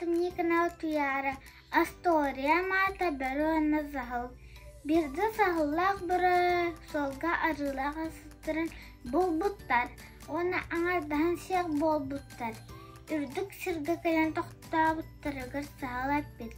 Аатым Никонова Туйаара, Остуоруйам аата Бөрө уонна Саһыл. Биирдэ саһыллаах бөрө суолга арыылаах сыттарын булбуттар уонна аҥардаһан сиэх буолбуттар. Үрдүк сиргэ кэлэн тохтообуттарыгар саһыл эппит: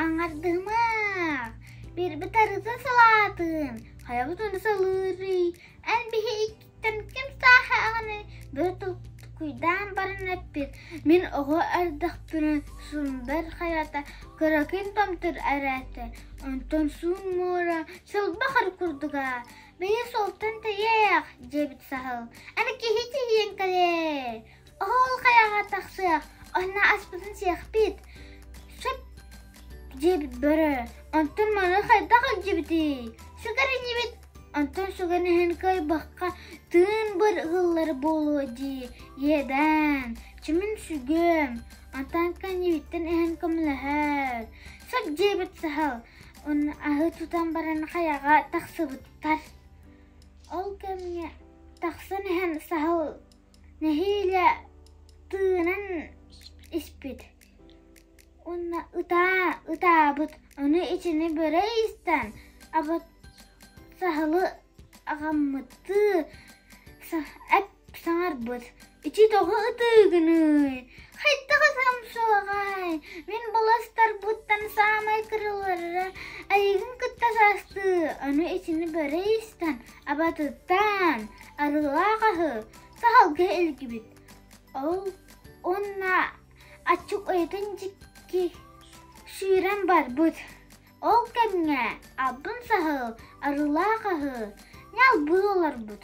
«Аҥардыһымаах, биирбит арыытын салаатын, хайабыт ону салыырый, эн биһи иккиттэн ким сааһа аҕаный?» Бөрө толкуйдаан баран эппит: «Мин оҕо эрдэхпинэ Сундар хайата кыракый томтор эрээтэ, онтон суун муора сылбахар курдуга, бэйэ суолтан тэйиэх» диэбит саһыл. «Аны киһи тиийэн кэлээр, оһол хайаҕа тахсыах, онно аспытын сиэхпит, сөп» диэбит бөрө. «Онтон маны хайдах илдьибитий, сүгэр инибит, онтон сүгэн иһэн кыайбакка тыын быр ыгыллар буолуо дии, иэдээн, чимин сүгүөм, онтон кэннибиттэн иһэн көмөлөһөр, сөп диэбит саһыл, уонна аһы тутан баран хайаҕа тахсыбыттар. Ол кэмҥэ тахсан иһэн саһыл нэһиилэ тыынан испит уонна ытаа ытаабыт, ону ичини бөрө истэн абат саһылы аҕаммыттыы эп саҥарбыт: «Ити тоҕо ытыыгыный? Хайдах ытыам суоҕай? Мин баластарбыттан саамай кыралара эйигин кытта саастыы, ону итини бөрө истэн, абатыттан, арыылаах аһы саһылга илгибит. Ол уонна аччык уйатын дьикки сүүрэн барбыт. Ол кэмҥэ албын саһыл, арыылаах аһы ньалбыы олорбут.